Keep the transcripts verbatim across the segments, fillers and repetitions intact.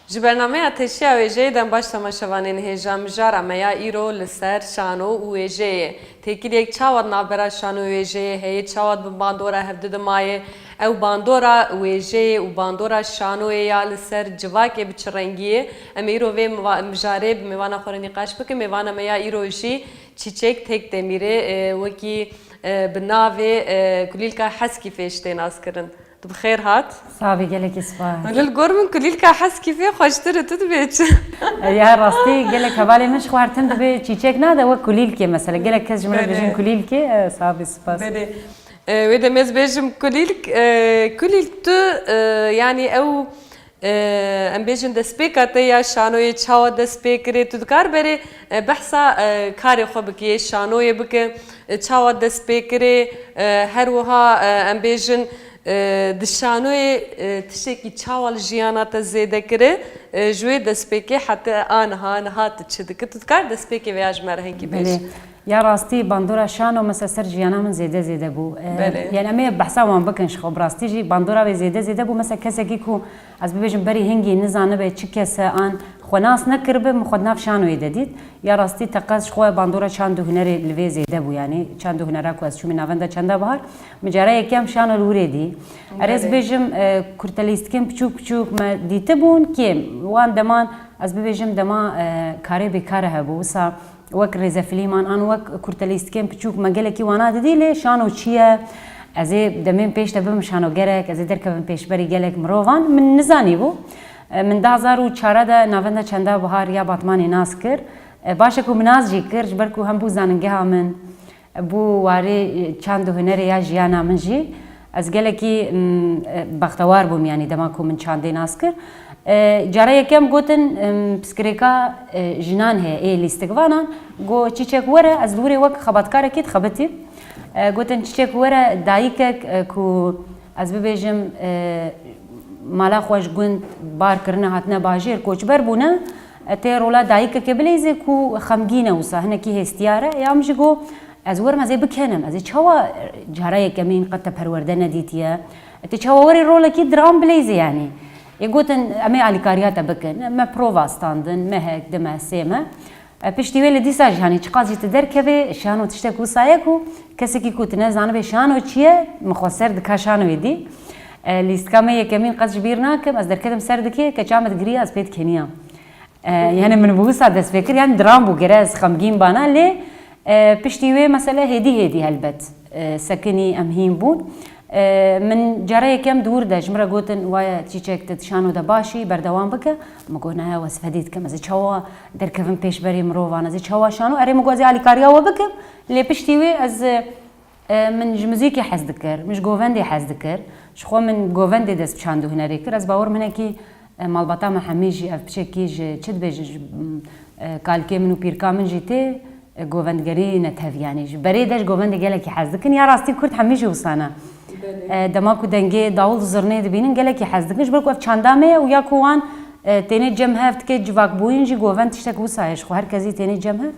Ji bernameya Teşiya Wêjeyê dem baş temaşevanên hêja. Mijara me ya îro li ser şano û wêjeyê. Têkiliyek çawa di navbera şano û wêjeyê heye, çawa di bin bandora hevdu de maye? Ew bandora wêjeyê û bandora şanoyê ya li ser civakê bi çi rengî ye? Em ê îro vê miva-, mijarê bi mêvana xwe re nîqaş bikin. Mêvana me ya îro jî Çîçek Tekdemîr e, e, wekî, e, bi navê, e, Kulîlka Heskîfê ji tê naskirin. Tu bi xêr hat. Sax bî, gelekî spas. Li gor min kulîlka Heskîfê xweştir e, tu dibê çi? Ya rastî gelek hevalê min ji xwe her tim dibê çîçek nade, wek kulîlkê mesela. Gelek kes ji min re Belê. dibêjin kulîlkê, e, sax bî, spas. Belê. E, wê demê ez bêjim kulîlk, e, kulîlk tu, e, yanî ew, e, em bêjin destpêka te ya şanoyê çawa dest pê kirê? Tu dikar berê, e, behsa, e, karê xwe bike, yê şanoyê bike, e, çawa dest pê kirê, e, her wiha, e, em bêjin, e, di şanoyê, e, tiştekî çawa li jiyana te zêde kire, e, ji wê destpêkê heta aniha, niha tu çi dikir? Tu dikar destpêkê vêya ji me re hingî bêjî? Belê. Ya rastî bandora şano mesela ser jiyana min zêde zêde bû. E, Belê. yani em ê behsa wan bikin ji xwe. Bi rastî jî bandora wê zêde zêde bû. Mesela kesekî ku ez bibêjim berî hingî nizanibe çi kes e an xwe nas nekiribe, min xwe di nav şanoyê de dît. Ya rastî teqez ji xwe bandora çand û hunerê li vê zêde bû, yanî çand û hunera ku ez çûmî navenda çanda bihar, min cara yekem şano li wirê dî. Erê ez Belê. bêjim, e, kurtelîstikên piçûk piçûk me dîtibûn, kêm. Wan deman ez bibêjim dema, e, karê bêkare hebû. Wisa wek rêzefîlman an wek kurtelîstikên piçûk me gelekî wana didî, lê şano çi ye? Ez ê demên pêş de bibim şanogerek, ez ê derkevim pêşberî gelek mirovan, min nizanîbû. E, min du hazar û çar de navenda çanda bihar ya Batmanê nas kir. E, baş e ku min nas jî kir, ji ber ku hem bû zanîngeha min, bû warê, e, çand û hunerê ya jiyana min jî. Ez gelekî, m, e, bextewar bûm, yanî dema ku min çandê nas kir. E, cara yekem gotin, em, piskirêka, e, jinan heye, ê lîstikvanan, got, "Çîçek were, ez li wirê wek xebatkarekî dixebitîm." E, gotin, "Çîçek were, dayikek, e, ku ez bibêjim, e, mala xwe ji gund bar kirine, hatine bajêr, koçber bûne, e, tê rola dayikekê bileyzê ku xemgîn e wisa, hinekî hêstiyar e." Ya min jî got, "Ez werim, ez ê bikenim, ez ê çawa cara yekemîn qet te perwerde nedîtiye? E, tê çawa werî rolekî diram bileyzê yanî?" Ê gotin, "Em ê alîkariya te bikin." Me prova standin, mehek, di meh, sê meh. E, piştî wê li dîsa jî, hanî çiqas jî tu derkevê, şano tiştek wisa ye ku kesekî ku tu nezanibe şano çi ye, min xwe ser dika şanoyê dî. E, lîstika me yekemîn qet ji bîr nakim, ez derketim ser dikê, keça min digiriya, ez pê dikeniyam. E, yani min bi wisa dest pê kir, yani diram bû, gere ez xemgîn bana, lê, e, piştî wê mesele hêdî hêdî helbet, e, sekinî, em hîn bûn. E, min cara yekem di wir de ji min re gotin, "Waye Çîçek, tu di şano de baş î, berdewam bike." Min got, "Naya, ez fedî dikim, ez ê çawa derkevim pêşberî mirovan, ez ê çawa şano?" Erê, min got, "Ez ê alîkariya we bikim, lê piştî wê ez, e, min ji muzîkê hez dikir, min ji govendê hez dikir. Ji xwe min govendê dest bi çand û hunerê kir." Ez bawer min hinekî, e, malbata me hemî jî, ev piçekî ji, çi dibêjin, ji, m, e, kalikê min û pîrka min jî tê, e, govendgerî ne tev, yanî ji berê de ji govendê gelekî hez dikin. Ya rastî Kurd hemî jî wisa ne. Belê. E, dema ku dengê dawul û zirnê dibînin, gelekî hez dikin. Ji ber ku ev çanda me ye û ya ku wan, e, tênê cem hev dike, civakbûyîn jî govend tiştek wisa ye ji xwe. Her kesî tênê cem hev.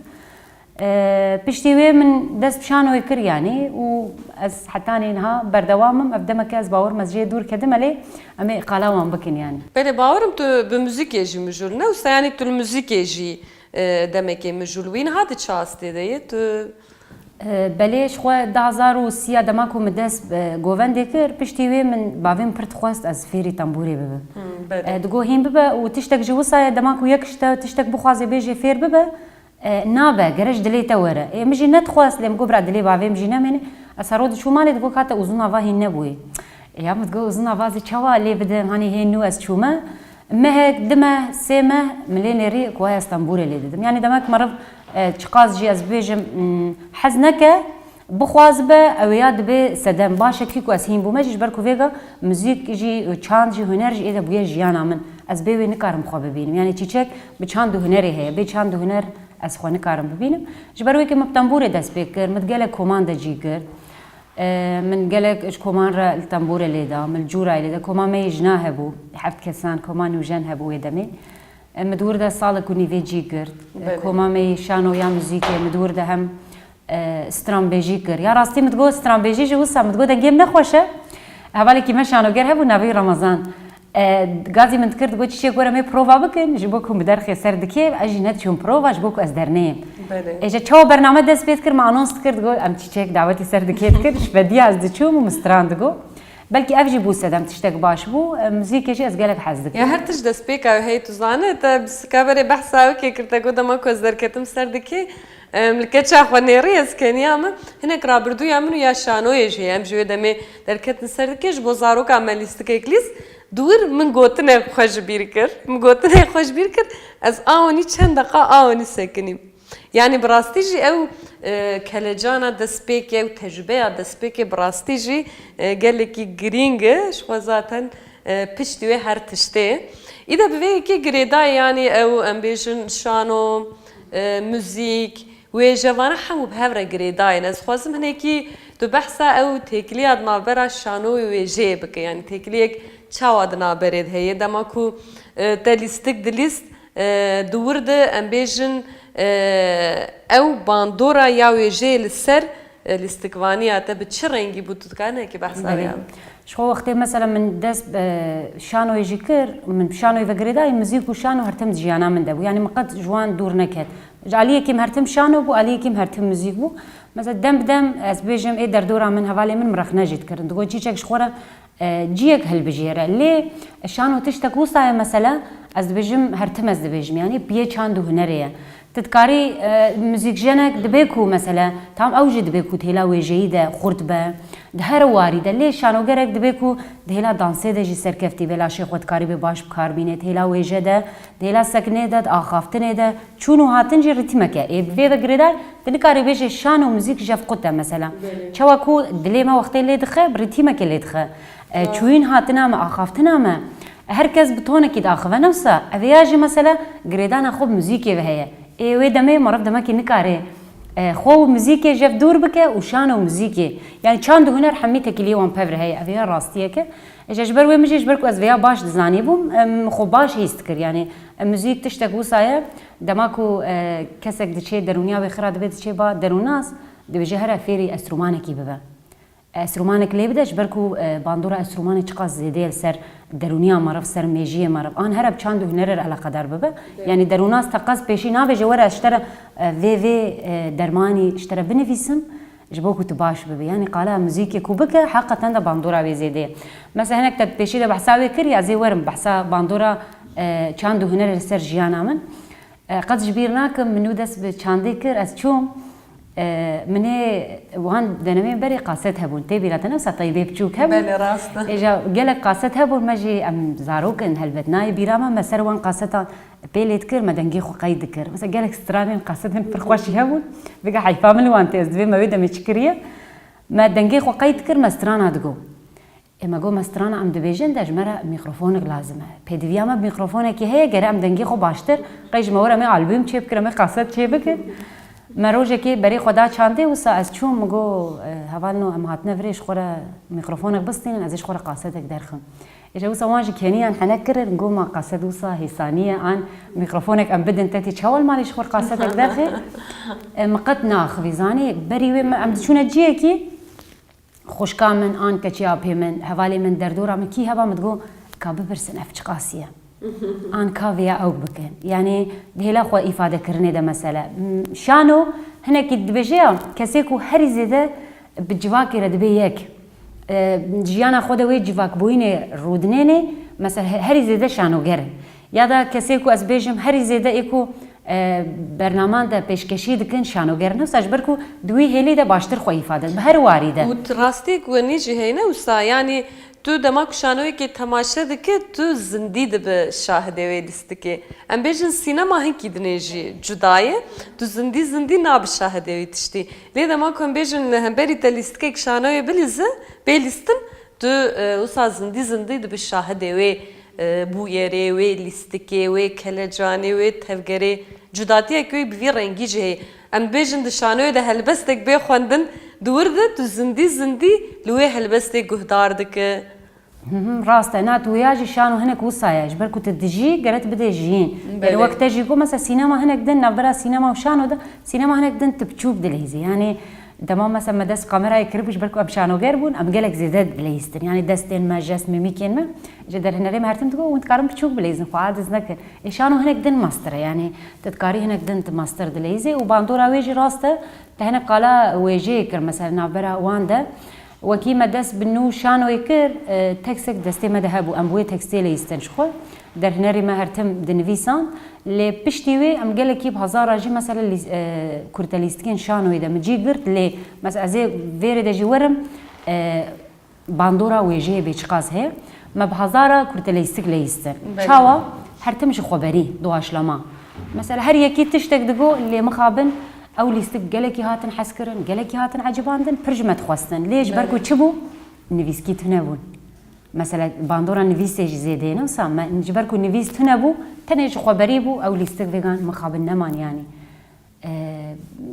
E, piştî wê min dest bi şanoyê kir, yanî, û ez hetanî niha berdewam im. Ev demeke ez bawer me jê dûr kedime, lê em ê qala wan bikin, yanî. Belê, bawer im tu bi muzîkê jî mijûl ne wisa, yanî tu li muzîkê jî, e, demekê mijûl bûyî. Niha tu çi astê de yî? Tu E, belê, ji xwe du hazar û sî ya dema ku min dest, e, govendê kir, piştî wê min bavê min pir dixwest ez fêrî tembûrê bibim. Hmm, belê. E, digot hîn bibe û tiştek ji wisa ye, dema ku yek ji te tiştek bixwaze bêjê fêr bibe, e, nabe, gere ji dilê te were. Ê, min jî nedixwest, lê min got, "Bira, dilê bavê min jî nemêne." Ez hero diçû malê, digot, "Ka te uzun ava hîn nebûyê." E, ya min digot, "Uzun ava ez ê çawa lê bidim, hanî hê nû ez çûme." Mehek, di meh, sê meh, min lê nêrî ku waya Stenbolê lê didim. Yanî demek meriv, e, çiqas jî ez bibêjim, m, hez neke, bixwazibe, ew ê ya dibe sedem. Baş e kî ku ez hîn bûme jî, ji ber ku vêga muzîk jî, çand jî, huner jî ê de bûye jiyana min. Ez bê wê nikarim xwe bibînim. Yanî Çîçek bi çand û hunerê heye. Bê çand û huner ez xwe nikarim bibînim. Ji ber wê kê min bi tembûrê dest pê kir, min di gelek koman de cî girt. E, min gelek ji koman re li tembûrê lê da, min li cûrayê lê da. Koma me yê jina hebû, heft kesan, koma nûjen hebû wê demê. E, min di wir de salek û nîvê cî girt. E, Belê. Koma me yê şano ya muzîkê, min di wir de hem, e, stranbêjî kir. Ya rastî min digot stranbêjî jî wisa, min digot dengê min nexweş e. Hevalekî me şanoger hebû, navê wî Remezan. E, gazî min dikir, digot, "Çiçek, were me prova bikin, ji bo ku min derxê ser dikê, ez jî nediçûm prova, ji bo ku ez derneyêm." Belê. Ê, ji çawa bername dest pê dikir, me anons dikir, digot, "Em çiçek dawetî ser dikê dikir, ji vediya ez diçûm û min stran digot." Belkî ev jî bû sedem, tiştek baş bû. E, muzîkê jî ez gelek hez dikim. Ya her tişt destpêka wê heye, tu zane, te bi sikaberê behsa wê kê kir, te got, "Dema ku ez derketim ser dikê, em, li keça xwe nêrî ez keniya me." Hinek rabirdûya min û ya şanoyê jî heye. Em ji wê demê derketin ser dikê, ji bo zaroka me lîstikek lîst. Di wir min gotinê xwe ji bîr kir. Min gotinê xwe ji bîr kir. Ez awenî çend deqa awenî sekinîm. Yanî bi rastî jî ew, e, kelecana destpêkê, ew tecrûbeya destpêkê bi rastî jî, e, gelekî girîng e. Ji xwe zaten, e, piştî wê her tiştê. Îda bi vê yekê girêdayî, yanî ew, em bêjin, şano, e, muzîk, wêje, vana hemû bi hev re girêdayî ne. Ez dixwazim hinekî tu behsa ew têkiliya di navbera şano û wêjeyê bike. Yanî têkiliyek çawa di navberê de heye? Dema ku, e, te lîstik dilîst, e, di wir de, em bêjin, e, ew bandora ya wêjeyê li ser, e, lîstikvaniya te bi çi rengî bû, tu dikarî hinekî behsa wê Belê. ya? Ji xwe wextê mesela min dest, e, şanoyê jî kir, min bi şanoyê ve girêdayî, muzîk û şano her tim di jiyana min de bû. Yanî min qet ji wan dûr neket. Ji aliyekî min her tim şano bû, aliyekî min her tim muzîk bû. Mesela dem bi dem ez bêjim, ê derdora min, hevalê min min rexne jî dikirin. Digot, "Çîçek, ji xwe re, e, ciyek hilbijêre." Lê şano tiştek wisa ye mesela, ez dibêjim, her tim ez dibêjim. Yanî piyê çand û hunerê ye. Tu dikarî, e, muzîkjenek dibe ku mesela, tam ew jî dibe ku di hêla wêjeyî de xurt be, di her warî de. Lê şanogerek dibe ku di hêla dansê de jî serkeftî be, laşê xwe dikarî bê baş bi kar bîne, di hêla wêje de, di hêla sekinê de, di axaftinê de, çûn û hatin jî rîtîmek e. Ê bi vê ve girêdayî, tu nikarî bêjê şan û muzîk jevqut e mesela. Belê. Çawa ku dilê me wextê lê dixe, bi rîtîmekê lê dixe. E, Rast. Çûyîn hatina me, axaftina me, her kes bi tonekî diaxive. Ne wisa, ev ya jî mesela girêdana xwe bi muzîkê ve heye. Ê wê demê meriv demekî nikare, e, xwe û muzîkê jev dûr bike û şan û muzîkê. Yanî çand û huner hemî tekiliyê wan pev re heye. Ev ya rastiyek e. Ê, ji ber wê min jî, ji ber ku ez vêya baş dizanîbûm, em, xwe baş hîs dikir. Yanî, em, muzîk tiştek wisa ye. Dema ku, e, kesek diçê derûniya wê xira dibe, diçê ba derûnas, dibêje here fêrî enstrûmanekî bibe. Enstrûmanek lê bide, ji ber ku, e, bandora enstrûmanê çiqas zêde ye li ser derûniya meriv, ser mêjiyê meriv. An here bi çand û hunerê re eleqedar bibe. Yanî derûnas teqez pêşî nabêje, were ez ji te re, e, vê, vê, e, dermanî ji te re binivîsim, ji bo ku tu baş bibî. Yanî qala muzîkê ku bike, heqeten de bandora wê zêde ye. Mesela hinek te pêşî de behsa wê kir, ya zê werim behsa bandora, e, çand û hunerê li ser jiyana min. E, qet ji bîr nakim, min nû dest bi çandê kir, ez çûm. E, min ê wan denemên berê qaset hebûn. Tê bîra te ne wisa, teybê biçûk hebûn. Belê, rast e. Êja gelek qaset hebûn, me jî em zarok in helbet. Nayê bîra me, me ser wan qasetan pê lê dikir, me dengê xwe qeyd dikir. Mesela gelek stranên qasetên pir xweş jî hebûn. Vêga heyfa min li wan tê, ez divê me wê demê çi kiriye. Me dengê xwe qeyd dikir, me strana digot. Ê me got, me strana em dibêjin de ji me re mîkrofonek lazim e. Pêdiviya me bi mîkrofonekî heye, gere em dengê xwe baştir, qey ji me were me albûm çêbikir, em ê qaset çêbikin. Me rojekê berê xwe da çandê, wisa ez çûm, min got, e, hevalno, em hatine virê ji xwe re mîkrofonek bistînin, ez ê ji xwe re qasetek derxim. Êja wisa wan jî keniyan henek kirin, got, ma qaset wisa hêsanî ye, an mîkrofonek em bidin te tê çawa li malê ji xwe re qasetek derxê? E, min qet naxivî, zanî, berî wê me, em diçûne ciyekî, xwişka min an keçê apê min, hevalê min, derdora min kî heba, min digot, ka bipirsin ev çiqasî ye? An ka vêya ew bikin? Yanî di hêla xwe îfadekirinê de mesele. M, şano hinekî dibêje ya, kesê ku herî zêde bi civakê re dibe yek, e, jiyana xwe de wê civakbûyînê rûdinênê, mesela he-, herî zêde şanoger in. Ya da kesê ku ez bêjim herî zêde ê ku e, bernaman de pêşkeşî dikin şanoger in. Wisa ji ber ku di wî hêlî de baştir xwe îfade, bi her warî de. Û tu rastî ku wenî jî heyne wisa, yanî tu dema ku şanoyekê temaşe dike, tu zindî dibi şahidê wê lîstikê. Em bêjin sînema hinkî dinê jî cuda ye. Tu zindî zindî nabi şahidê wê tiştî. Lê dema ku em bêjin hemberî te lîstikek şanoyê bilîze, bê lîstin, tu, e, wisa zindî zindî dibi şahidê wê, e, bûyerê, wê lîstikê, wê kelecanê, wê tevgerê. Cudatiyek wê bi vî rengî jî heye. Em bêjin di şanoyê de helbestek bê xwendin, di wir de tu zindî zindî li wê helbestê guhdar dike. Hı hı, rast e. Na, tu ya jî şano hinek wisa ye. Ji ber ku tu dijî, gere tu bidê jiyîn. Belê. Yanî wek te jî got, mesela sînema hinek din, navbera sînema û şano de, sînema hinek din tu biçûk dileyzî. Yanî dema mesela me dest kamerayê kiribû, ji ber ku em şanoger bûn, em gelek zêde dileyîstin. Yanî destên me, jest mîmîkên me. Ji derhênerê me her tim digot, hûn dikarin piçûk bileyzin, xwe aciz nekin. Ê şano hinek din mastir e, yanî tu dikarî hinek din tu mastir dileyzê û bandora wê jî rast e, te hinek qala wêjeyê kir, mesela navbera wan de. Wekî me dest bi nû şanoyê kir, e, tekstek destê me de hebû, em bi wê tekstê leyistin ji xwe. Derhênerê me her tim dinivîsan. Lê piştî wê em gelekî bi hezara jî mesela lîs-, e, kurtelîstikên şanoyê de min cî girt, lê mesela ez ê vêrê de jî werim, e, bandora wêjeyê bê çiqas heye. Me bi hezara kurtelîstik leyistin. Belê. Çawa? Her tim ji xweberî, doğaçlama. Mesela her yekî tiştek digo, lê mixabin ew lîstik gelekî hatin hezkirin, gelekî hatin ecibandin, pir ji me dixwestin. Lê ji ber ku Belê. çi bû? Nivîskî tune bûn. Mesela bandora nivîsê jî zêdeyê ne wisa, me ji ber ku nivîs tune bû, tenê ji xweberî bû, ew lîstik vêgan mixabin neman yanî. E,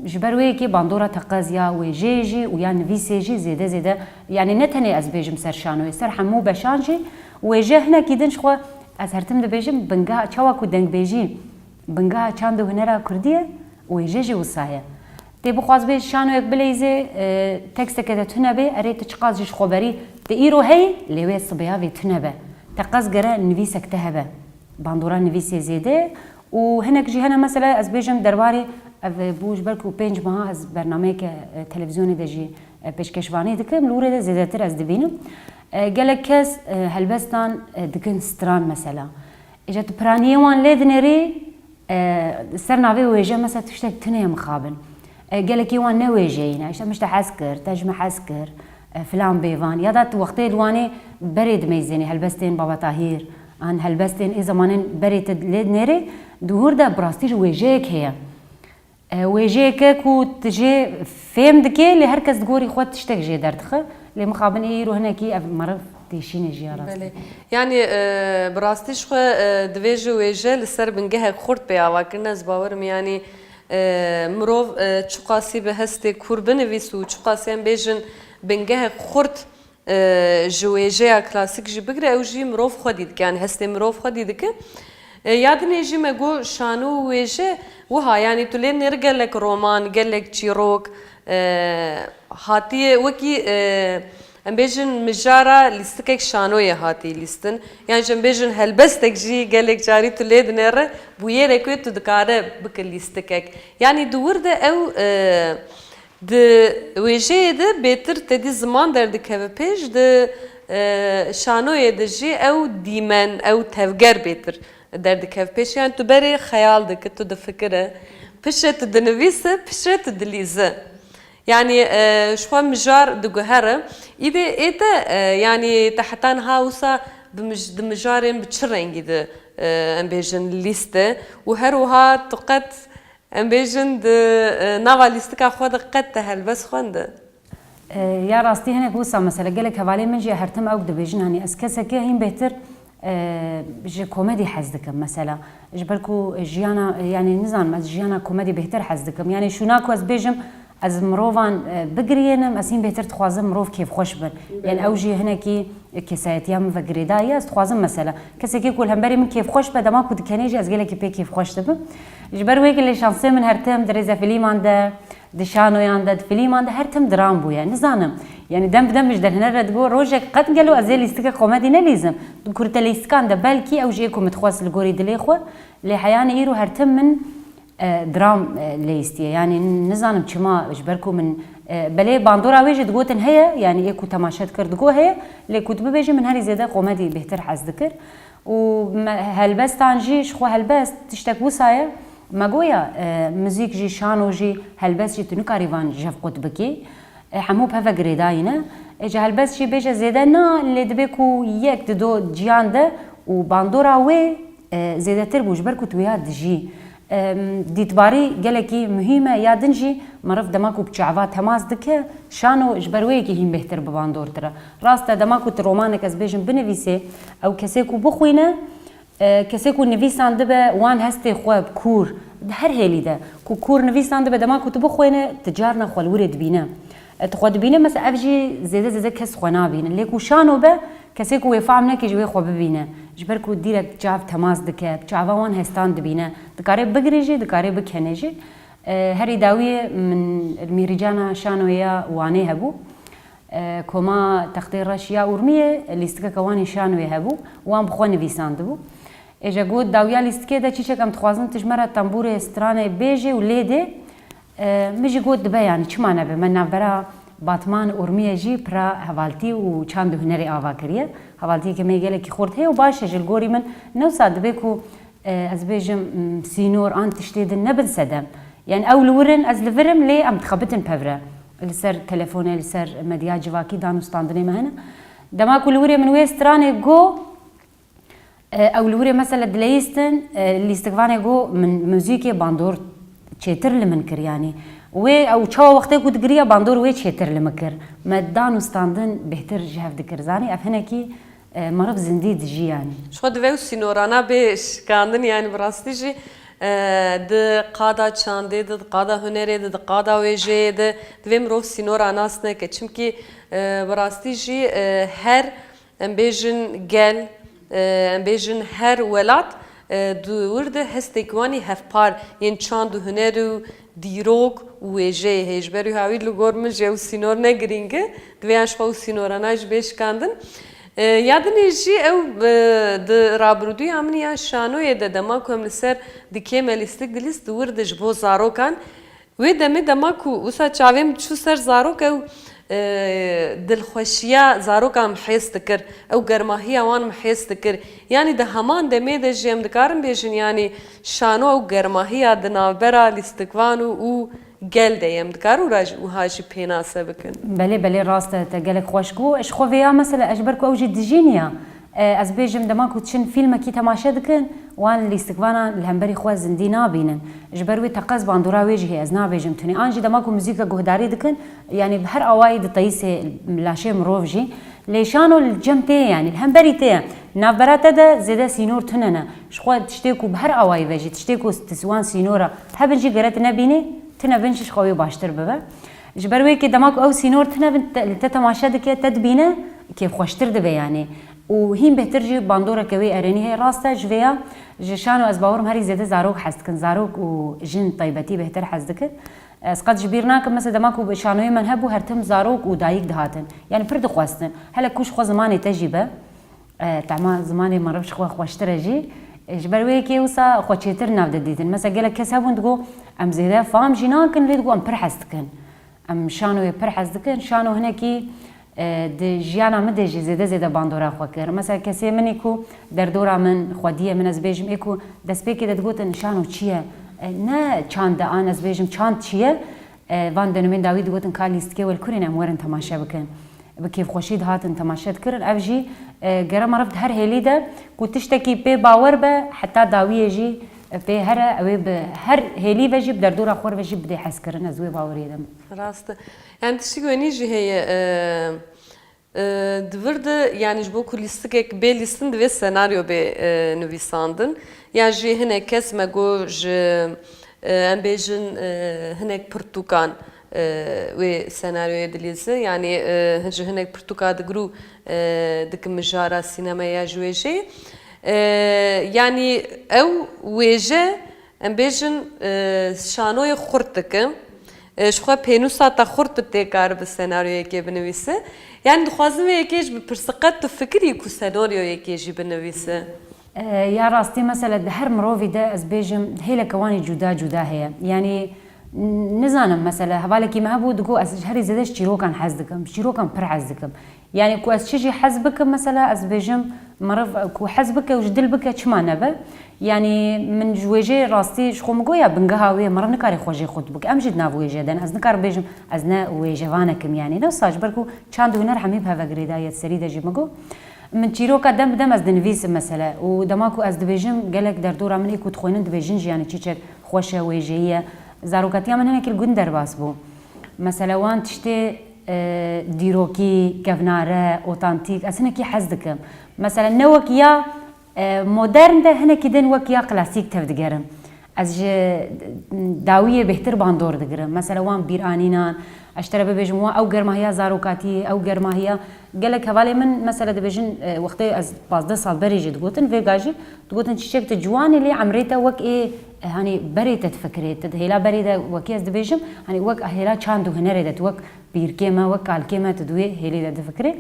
ji ber wê yekê bandora teqez ya wêjeyê jî û ya nivîsê jî zêde zêde, yanî ne tenê ez bêjim ser şanoyê, ser hemû beşan jî wêje hinekî din ji xwe ez her tim dibêjim, bingeha çawa ku dengbêjî bingeha çand û hunera kurdî ye, wêje jî wisa ye. Tê bixwaz bê şanoyek bileyzê, e, teksteke de tune bê, erê tu çiqas jî ji xweberî, tu îro heyî, lê wê sibeya vê tune be. Teqez gere nivîsek te hebe. Bandora nivîsê zêde û hinek jî hene, mesela ez bêjim derbarê ev bû ji ber ku pênc meha ez bernameyeke, e, televîzyonê de jî, e, pêşkeşvanî dikim, li wirê de zêdetir ez dibînim. E, gelek kes, e, helbestan, e, dikin stran mesela. Îja tu piraniyê wan lê dinêrî, e, ser navê wêje mesela tiştek tune ye mixabin. E, gelekî wan ne wêjeyî ne. Îşte min ji te hez kir, te ji min hez kir, e, filan bêvan. Ya da tu wextê li Wanê berê dimeyzênî, helbestên Baba Tahîr, an helbestên ê zemanên berê te lê dinêrê, di wir de bi rastî jî wêjeyek heye. E, wêjeyeke ku tu jê fêm dikê, lê her kes di gorî xwe tiştek jê derdixe. Lê mixabin ê îro hinekî ev meriv têşînê jî ya rastî. Belê. Yanî, e, bi rastî ji xwe, e, divê ji wêje li ser bingehek xurt bê avakirin. Ez bawerim, yanî, e, mirov, e, çiqasî bi hestê kûr binivîs û çiqasî em bêjin bingehek xurt, e, ji wêjeya klasîk jî bigire, ew jî mirov xwedî dike, yanî hestê mirov xwedî dike. E, ya dinê jî me got şano û wêje wiha, yanî tu lê nêr gelek roman, gelek çîrok, e, hatiye wekî, e, em bêjin mijara lîstikek şanoyê hatiye lîstin. Yan jî em bêjin helbestek jî gelek carî tu lê dinêre, bûyerek wê tu dikare bike lîstikek. Yanî di wir de ew, e, Di wêjeyê de bêtir tedî ziman derdikeve pêş, di, e, şanoyê de jî ew dîmen, ew tevger bêtir derdikeve pêş. Yani tu berê xeyal dike, tu difikire, piştre tu dinivîse, piştre tu dilîze. Yani, e, ji xwe mijar diguhere. Îdê ê te, e, yani te heta niha wisa bi mij-, di mijarên bi çi rengî de, e, em bêjin lîste û her wiha tu qet Em bêjin di, e, nava lîstika xwe de qet te helbest xwend? E, ya rastî hinek wisa mesela gelek hevalên min jî her tim ew dibêjin, hani ez kesekî hîn bêhtir, e, ji komedî hez dikim mesela. Ji ber ku jiyana, e, yani nizanim ez jiyana komedî bêhtir hez dikim. Yani şûna ku ez bêjim ez mirovan, e, bigiriyênim, ez hîn bêhtir dixwazim mirov kêfxweş bin. Yani ew jî hinekî kesayetiya min ve girêdayî ye, ez dixwazim mesela kesekî ku li hemberî min kêfxweş be, dema ku dikenê jî ez gelekî pê kêfxweş dibim. Ji ber wê gilê şansê min her tim di rêzefîlîman de, di şanoyan de, di fîlman de her tim dram bûye. Nizanim, yani dem bi dem min ji derhêner re digot, rojek qet gelo ez ê lîstikek komedî nelîzim. Di kurtelîstikan de belkî ew jî yê ku min dixwest li gorî dilê xwe, lê heyanî îro her tim min e, dram, e, lêstiye. Yani nizanim çima, ji ber ku min, e, belê bandora wê jî digotin heye, yani ê ku temaşe dikir digot heye, lê ku tu bibêjî min herî zêde komedî bêhtir hez dikir. Û me, helbestan jî, ji xwe helbest tiştek wisa ye. Me goya, e, muzîk jî, şano jî, helbest jî tu nikarî van jev qut bikî. E, hemû peve girêdayî ne. E, ji helbest jî bêje zêde na, lê dibe ku yek di do ciyan de û bandora wê, e, zêdetir bû, ji ber ku tu wêya dijî. Em, dîtbarî gelekî muhîm e. Ya din jî meriv dema ku bi çava temas dike, şano ji ber wê yekê hîn bêhtir bi bandortir e. Rast e, dema ku tu romanek, ez bêjim, binivîsê, ew kesê ku bixwîne, e, kesê ku nivîsan dibe, wan hestê xwe bi kûr, di her hêlî de, ku kûr nivîsan dibe, dema ku tu bixwêne, tu carna xwe li wirê dibîne. E, tu xwe dibîne, mesela ev jî zêde zêde kes xwe nabînin. Lê ku şano be, kesê ku wê fehm neke ji wê xwe bibîne. Ji ber ku dîrek çav temas dike, bi çava wan hestan dibîne. Dikare bigirê jî, dikare bikenê jî. E, herî dawiyê min mîrîcana şanoya Wanê hebû. E, Koma Textê Reş ya Urmiyê lîstikeke wan ê şanoyê hebû, wan bi xwe nivîsandibû. Êje got, dawiya lîstikê de çîçek em dixwazin tu ji me re tembûrê stranê bêjê û lê dê. E, min jî got, dibe, yanî çima nebe? Me navbera Batman Urmiyê jî pira hevaltî û çand û hunerê ava kiriye. Hevaltiyeke me yê gelekî xurt heye û baş e ji li gorî min. Ne wisa dibe ku, e, ez bêjim, m, sînor an tiştê din nebin sedem. Yani ew li wir in, ez li vir im, lê em dixebitin pevre. Li ser telefonê, li ser medya civakî dan û standinê me hene. Dema ku li wirê min wê stranê got, e, ew li wirê mesela dileyîstin, e, lîstikvanê got, min muzîkê bandor çêtir li min kir, yanî. Wê ew çawa wextê ku digiriya bandor wê çêtir li min kir. Me dan û standin bêhtir ji hev dikir. Zanî, ev hinekî, e, meriv zindî dijî, yanî. Ji xwe divê ew sînorana bê şikandin, yanî bi rastî jî, e, di qada çandê de, di qada hunerê de, di qada wêjeyê de divê mirov sînora nas neke. Çimkî, e, bi rastî jî, e, her, em bêjin, gel, e, em bêjin, her welat, e, di wir de hestek wan ê hevpar yên çand û huner û dîrok û wêjeyê heye. Ji ber wî hawî li gor min jî ew sînor ne girîng e. Divê yan ji xwe ew sînorana jî bê şikandin. E, ya dinê jî ew, e, di rabirûdûya min ya şanoyê de dema ku em li ser dikê me lîstik dilîst, di wir de ji bo zarokan. Wê demê dema ku wisa çavê min çû ser zarok, ew, e, dilxweşiya zarokan min hêz dikir, ew germahiya wan min hêz dikir. Yanî di heman demê de jî em dikarin bêjin, yanî şano ew germahiya di navbera lîstikvan û, û gel de ye. Em dikarin wira jî, wiha jî pênase bikin. Belê, belê, rast e, te gelek xweş got. Ji xwe vê ya mesela, ez ji ber ku ew jî dijî niya. E, ez bêjim, dema ku çin fîlmekî temaşe dikin, wan lîstikvanan li hemberî xwe zindî nabînin. Ji ber wê teqez bandora wê jî heye, ez nabêjim tunê. An jî dema ku muzîka guhdarî dikin, yanî bi her awayî di teyîsê laşê mirov jî. Lê şano li cem tê ye, yanî li hemberî tê ye. Navbera te de zêde sînor tune ne. Ji xwe tiştê ku bi her awayî ve jî, tiştê ku wan sînora hebin jî gere tu nebînî, tune bin jî ji xwe wê baştir bibe. Ji ber wê yekê dema ku ew sînor tune bin, te, li te temaşe dike, te dibîne, kêfxweştir dibe yanî. Û hîn bêhtir jî bandoreke wê erênî heye. Rast e, ji vê ya ji şano ez bawerim herî zêde zarok hez dikin. Zarok û jin taybetî bêhtir hez dikin. Ez qet ji bîr nakim, mesela dema ku şanoyê min hebû, her tim zarok û dayik dihatin. Yanî pir dixwestin. Hele ku ji xwe zimanê te jî be. E, tema zimanê meriv ji xwe xweştir e jî. E, ji ber wê yekê wisa xwe çêtir nav de dîtin. Mesela gelek kes hebûn digo, em zêde fam jî nakin, lê digo em pir hez dikin. Em şanoyê pir hez dikin. Şano hinekî, e, di jiyana min de jî zêde zêde bandora xwe kir. Mesela kesê min ê ku derdora min, xwediyê min, ez bêjim, ê ku destpêkê de digotin şano çi ye? E, ne çand e, an ez bêjim çand çi ye? E, van denemên dawî digotin ka lîstikê welkurên em werin temaşe bikin. Bi kêfxweşî dihatin temaşe dikirin. Ev jî, e, gere meriv di her hêlî de ku tiştekî pê bawer be, heta dawiyê jî, e, pê here, ew ê bi her hêlî ve jî, bi derdora xwe re ve jî bidê hezkirin. Ez wê baweriyê de me. Rast e. Yani tiştek wenî jî heye, e, e, di vir de, yani ji bo ku lîstikek bê lîstin divê senaryo bê, e, nivîsandin. Ya jî hinek kes me got ji, e, em bêjin, e, hinek pirtûkan, e, wê senaryoyê dilîze. Yani, e, ji hinek pirtûka digir û, e, dikin mijara sînema ya ji wêjeyê. E, yani ew wêje, em bêjin, e, şanoyê xurt dikin. E, ji xwe pênûsa te xurt bi tê kar bi senaryoyekê binivîse. Yani dixwazim vê yekê jî bipirse, qet tu fikirî ku senaryoyekê jî binivîse? E, ya rastî, mesela, di her mirovî de, ez bêjim, hêleke wan ê cuda cuda heye. Yanî, n-, nizanim, mesela, hevalekî me hebû, digot, ez herî zêde ji çîrokan hez dikim, ji çîrokan pir hez dikim. Yanî, ku ez çi jî hez bikim, mesela, ez bêjim, meriv ku hez bike û ji dil bike, çima nebe? Yanî, min ji wêjeyê rastî ji xwe min got, ya bingeha wê, meriv nikare xwe jê xurt bike. Em jî di nav wêje de ne. Ez nikarim bêjim, ez ne wêjevanek im, yanî. Ne wisa, ji ber ku çand û huner hemî bi hev ve girêdayî ye, di serî de jî min got. Min çîroka dem bi dem ez dinivîsim mesele û dema ku ez dibêjim gelek derdora min ê ku dixwînin dibêjin jî, yanî çîçek xweş e, wêjeyî ye. Zarokatiya min hinekî li gund derbas bû. Mesele wan tiştê, e, dîrokî, kevnare, otantîk, ez hinekî hez dikim. Mesele ne wek ya, e, modern de, hinekî din wek ya klasîk tevdigerim. Ez ji dawiyê bêhtir bandor digirim. Mesela wan bîranînan, ez ji te re bibêjim, wan ew germahiya zarokatiyê, ew germahiya gelek hevalê min, mesela dibêjin, e, wextê ez pazdeh sal berê jî digotin, vêga jî digotin, çîçek tu ciwan î lê emrê te wek ê, e, hanî berê te difikirê, tu di hêla berê de wekî ez dibêjim, hanî wek hêla çand û hunerê de, tu wek pîrkê me, wek kalkê me tu di wê hêlê de difikirê.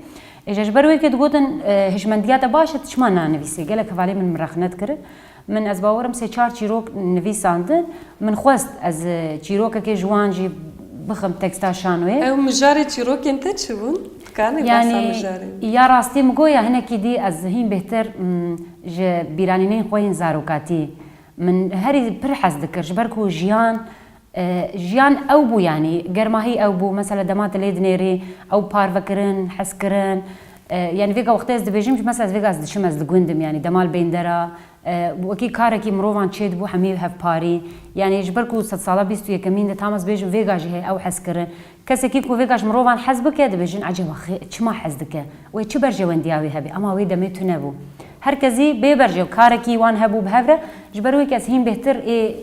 Êja ji ber wê ke digotin, e, hişmendiya te baş e, tu çima nanivîsê? Gelek hevalê min min rexne dikirin. Min, ez bawerim sê çar çîrok nivîsandin. Min xwest ez, e, çîrokekê ji wan jî bixim teksta şanoyê. Ew mijarê çîrokên te çi bûn? Dikarin bahsa Yani, mijarê? Ya rastî min got ya hinekî dî ez hîn bêhtir, mm, ji bîranînên xwe yên zarokatî. Min herî pir hez dikir, ji ber ku jiyan, e, jiyan ew bû, yanî germahî ew bû, mesela dema tu lê dinêrî, ew parvekirin, hezkirin, e, yanî vêga wextê ez dibêjim, mesela ez vêga ez diçim, ez li gund im, yanî dema li bêndera, e, wekî karekî mirovan çêdibû, hemî hevparî, yanî ji ber ku sedsala bîst û yekemîn de tam ez bêjim, vêga jî heye ew hezkirin. Kesekî ku vêga ji mirovan hez bike, dibêjin, eceba xê-, çima hez dike? Wê çi berjewendiya wê hebe? Ama wê demê tune bû. Her kesî bê berjew, karekî wan hebû bi hev re, ji ber wê kes hîn bêhtir ê,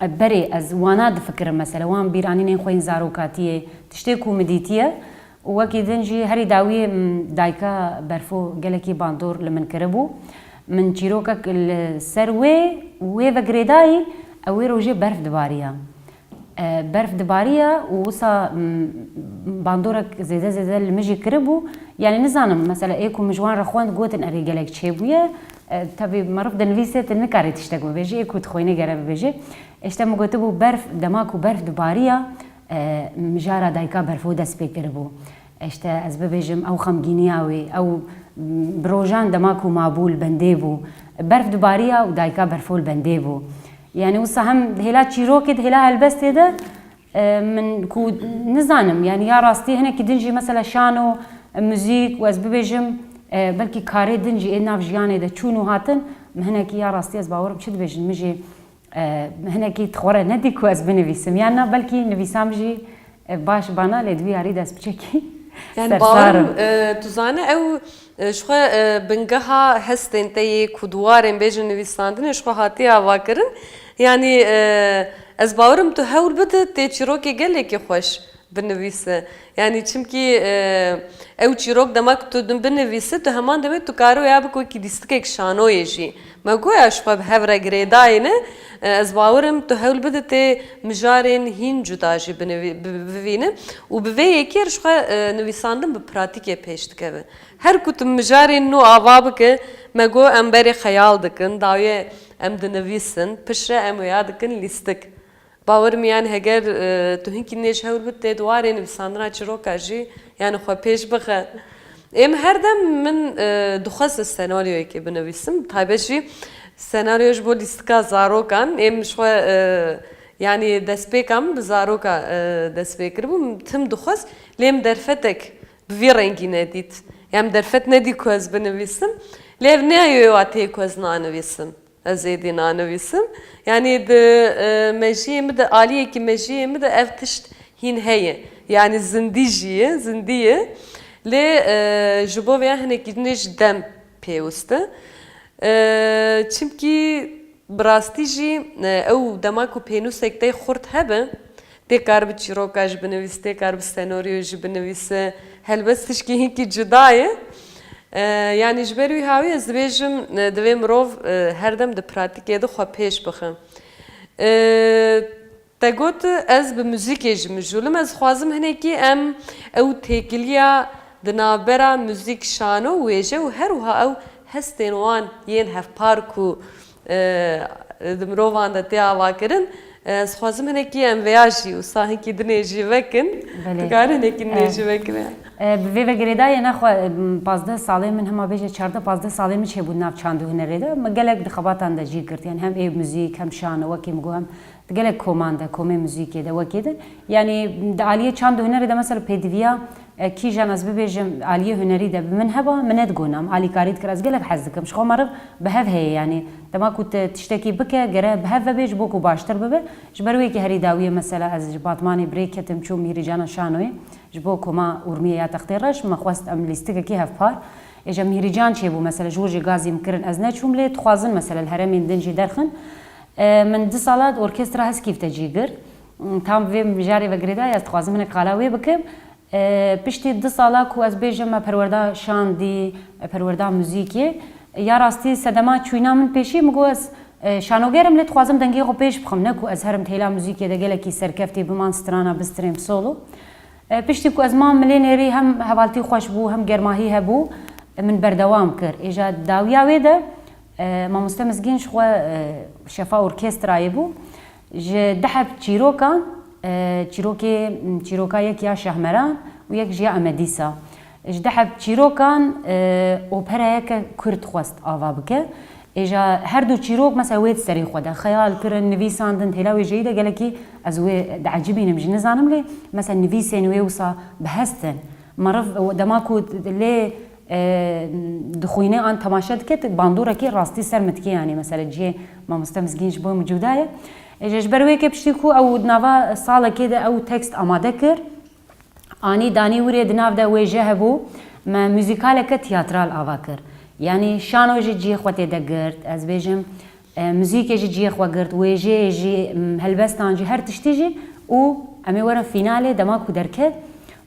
e, berê ez wana difikirim, mesela wan bîranînên xwe yên zarokatiyê, tiştê ku min dîtiye. Û wekî din jî herî dawiyê, m, dayika Berfo gelekî bandor li min kiribû. Min çîrokek li ser wê, wê ve girêdayî, ew wê rojê berf dibariya. E, berf dibariya û wisa, m, bandorek zêde zêde li min jî kiribû. Yanî nizanim, mesela ê ku min ji wan re xwend gotin erê gelek çêbûye. E, tevî meriv dinivîse, tu nikarî tiştek bibêjî, ê ku dixwîne gere bibêjî. Îşte min gotibû berf, dema ku berf dibariya, e, mijara dayika Berfo dest pê kiribû. Îşte ez bibêjim, ew xemgîniya wî, ew, m, bi rojan dema ku mabû li bendê bû, berf dibariya û dayika Berfo li bendê bû. Yanî wisa hem di hêla çîrokê, di hêla helbestê de, e, min ku nizanim, yanî ya rastî hinekî din jî mesela şano, e, muzîk û ez bibêjim, e, belkî karê din jî ê nav jiyanê de çûn û hatin, min hinekî ya rastî ez bawerim çi dibêjin, min jî, e, hinekî xwe re nedî ku ez binivîsim. Yan na belkî nivîsam jî, e, baş bana, lê di wî yarî de ez piçekî Yani sersar bawerim, im. E, tu zane ew, e, ji xwe, e, bingeha hestên te yê ku di warên bêjin nivîsandinê ji xwe hatiye avakirin. Yani, e, ez bawerim tu hewl bide tê çîrokê gelekî xweş binivîse. Yani çimkî, e, ew çîrok dema ku tu din binivîse, tu heman demê tu kare wê ya bike wekî lîstikek şanoyê jî. Me goya ji xwe bi hev re girêdayî ne, e, ez bawerim tu hewl bide tê mijarên hîn cuda jî binivî-, bi-, bivîne û bi vê yekê re ji xwe, e, nivîsandin bi pratîkê pêş dikeve. Her ku tu mijarên nû ava bike, me got em berê xeyal dikin, dawiyê em dinivîsin, piştre em wêya dikin lîstik. Bawer im, yani heger, e, tu hinkî nêj hewl bid tê di warê nivîsandina çîroka jî, yani xwe pêş bixe. Êm her dem min, e, dixwest ez senaryoyekê binivîsim. Taybet jî senaryo ji bo lîstika zarokan. Êm ji xwe, e, yani destpêka min bi zaroka, e, dest pê kiribû. Min tim dixwest, lê min derfetek bi vî rengî nedît. Yani min derfet nedî ku ez binivîsim. Lê ev ne yo wa tê ku ez nanivîsim. Ez êdî nanivîsim. Yanî di, e, mejiyê min de, aliyekî mejiyê min de ev tişt hîn heye. Yanî zindî jî ye, zindî ye. Lê, e, ji bo vêya hinekî din jî dem pêwist e. E, çimkî bi rastî jî, e, ew dema ku pênûsek te xurt hebe, tê kar bi çîroka jî binivîse, tê kar bi senaryo jî binivîse. Helbest tişkî hinkî cuda ye. E, yanî ji ber wî hawî ez dibêjim, e, divê mirov, e, her dem di pratîkê de xwe pêş bixe. E, te got ez bi muzîkê jî mijûl im. Ez dixwazim hinekî em ew têkiliya di navbera muzîk, şano, wêje û her wiha ew hestên wan yên hevpar ku e, di mirovan de tê avakirin. E, ez dixwazim hinekî em vêya jî wisa hinkî dinê jî vekin. Belê. Dikare hinekî dinê E, jî vekin. E, bi vê ve girêdayê nexwe, e, pazdeh salê min, hema bêje çardeh pazdeh salê min çêbû nav çand û hunerê de. Min gelek di xebatan de cî girt. Yani hem ê muzîk, hem şano, wekî min got, hem di gelek koman de, komê muzîkê de, wekê de. Yani di aliyê çand û hunerê de mesela pêdiviya E, kîjan ez bibêjim, aliyê hunerî de bi min heba, min nedigot, em alîkarî dikir. Ez gelek hez dikim. Ji xwe meriv bi hev heye, yanî dema ku tu tiştekî bike, gere bi hev ve bê ji bo ku baştir bibe. Ji ber wê yekê herî dawiyê mesela ez ji Batmanê bi rê ketim, çûm Mîhrîcana Şanoyê. Ji bo koma Urmiyê ya Textê Reş, me xwest em lîstikekî hevpar. Êja Mîhrîcan çêbû mesela, ji wir jî gazî min kirin, ez neçûm, lê dixwazin mesela li herêmên din jî derxin. E, min du sala di orkestra Heskîf de cî girt. Tam vê mijarê ve girêdayî ez dixwazim hinek qala wê bikim. E, piştî du sala ku ez bêjim me perwerda şandî, perwerda muzîkê, ya rastî sedema çûyîna min pêşî min got ez, e, şanoger im lê dixwazim dengê xwe pêş bixim, ne ku ez herim têla muzîkê de gelekî serkeftî bim an strana bistrêm solo. E, piştî ku ez mam milê nêrî hem hevaltî xweş bû hem germahî hebû, e, min berdewam kir. Êja dawiya wê de, e, mamoste Mizgîn ji xwe, e, şefa orkestrayê bû. Ji du heb çîrokan, e, çîrokê, çîroka yek ya Şahmeran û yek ji ya Emedîsa. Ji du heb çîrokan, e, operayeke kurd xwest ava bike. Êja her du çîrok mesela wê di serê xwe de xeyal kirin, nivîsandin, têla wêjeyî de gelekî ez wê diecibînim jî nizanim lê mesela nivîsên wê wisa bi hest in. Meriv dema ku lê, e, dixwîne an temaşe dike, tu bandorekî rastî ser min dike, yanî mesela cihê mamoste Mizgîn ji bo min cuda ye. Êja ji ber wê ke piştî ku ew di nava salekê de ew tekst amade kir, anî danî wirê di nav de wêje hebû, me muzîkaleke tiyatral ava kir. Yanî şano jî cihê xwe tê de girt, ez bêjim, e, muzîkê jî cihê xwe girt, wêjeyê jî, m, helbestan jî, her tiştî jî û em ê werin fînalê dema ku derket,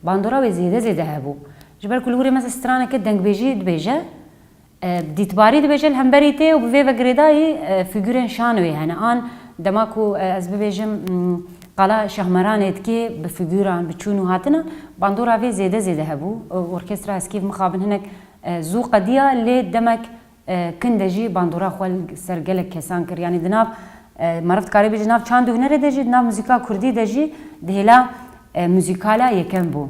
bandora wê zêde zêde hebû. Ji ber ku li wirê mesela straneke dengbêjî dibêje, e, dîtbarî dibêje li hemberî tê û bi vê ve girêdayî, e, fîgurên şanoyê hene. An dema ku, e, ez bibêjim, m, qala Şahmeranê dikê bi fîguran, bi çûn û hatinan, bandora vê zêde zêde hebû. E, orkestra Heskîf mixabin hinek, e, zû qediya, lê demek, e, kin de jî bandora xwe li ser gelek kesan kir. Yanî di nav, e, meriv dikare bêje, di nav çand û hunerê de jî, di nav muzîka kurdî de jî di hêla, e, muzîkala yekem bû.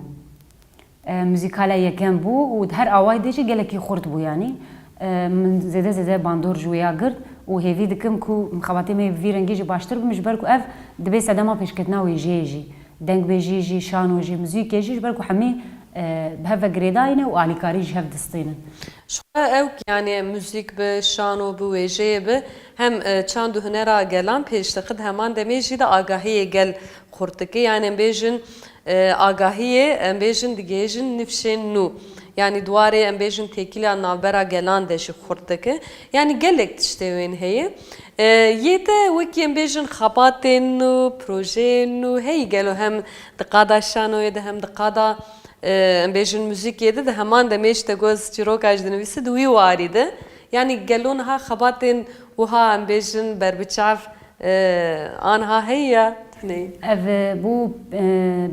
E, muzîkala yekem bû û di her awayî de jî gelekî xurt bû yanî. E, min zêde zêde bandor ji wê ya girt û hêvî dikim ku xebatê me yê bi vî rengî jî baştir bim, ji ber ku ev dibe sedema pêşketina wêjeyê jî. Dengbêjî jî, şano jî, muzîkê jî, ji ber ku hemî, e, bi hev ve girêdayî ne û alîkarî ji hev distînin. Ji xwe ew, yanî muzîk bi, şano bi, wêjeyê bi, hem, e, çand û hunera gelan pêş dixin, heman demê jî de agahiyê gel xurt dike. Yanî em bêjin, e, agahiyê, em bêjin digihêjin nifşên nû. Yanî di warê em bêjin têkiliya navbera gelan de jî xurt dike. Yanî gelek tiştê wên heye. E, yê te wekî em bêjin xebatên nû, projeyên nû heyî gelo hem di qada şanoyê de hem di qada, e, em bêjin muzîkê de, di heman demê ji te got ez çîroka jî dinivîse di wî warî de. Yanî gelo niha xebatên wiha em bêjin berbiçav, e, aniha heye ya neyê? Ev, e, bû, e,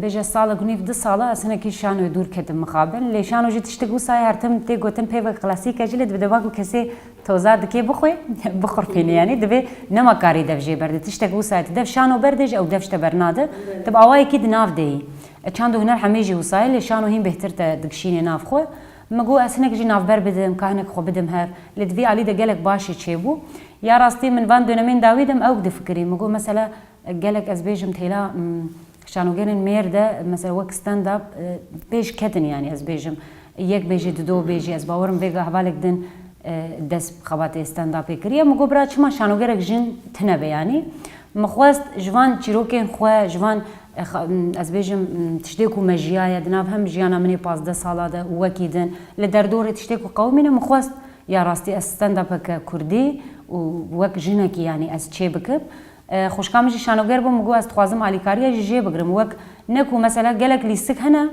bêje salek û nîv, du sala ez hinekî şanoyê dûr ketim mixabin. Lê şano jî tiştek wisa ye, her tim tê gotin peyvek klasîk e jî, lê dibe dema ku kesê toza dikê bixwe, bixurpîne yanî. Divê nema karî dev jê berde. Tiştek wisa ye, tu dev şano berdê jî ew dev ji te bernade. Tu bi awayekî di nav de yî. E, çand û huner hemî jî wisa ye, lê şano hîn bêhtir te digişînê nav xwe. Min got ez hinek jî navber bidim, ka hinek xwe bidim hev. Lê di vî alî de gelek baş jî çêbû. Ya rastî min van dönemên dawî de min ew difikirî. Min got mesela, gelek ez bêjim têla, m, şanogerên mêr de, mesela wek stand-up, e, pêş ketin, yanî ez bêjim, yek bêjî, dido bêjî, ez bawerim vêga hevalek din, e, dest bi xebatê stand-upê kiriye. Min got bira çima şanogerek jin tine be yanî? Min xwest ji van çîrokên xwe, ji van, e, xa-, m, ez bêjim, m, tiştê ku me jiyaye di nav hem jiyana min ê pazdeh sala de û wekî din, li derdorê tiştê ku qewimîne, min xwest ya rastî ez stand-upeke kurdî û wek jinekî yanî ez çê bikim. E, xwişka min jî şanoger bû, min got ez dixwazim alîkariya jî jê bigrim. Wek ne ku mesela gelek lîstik hene,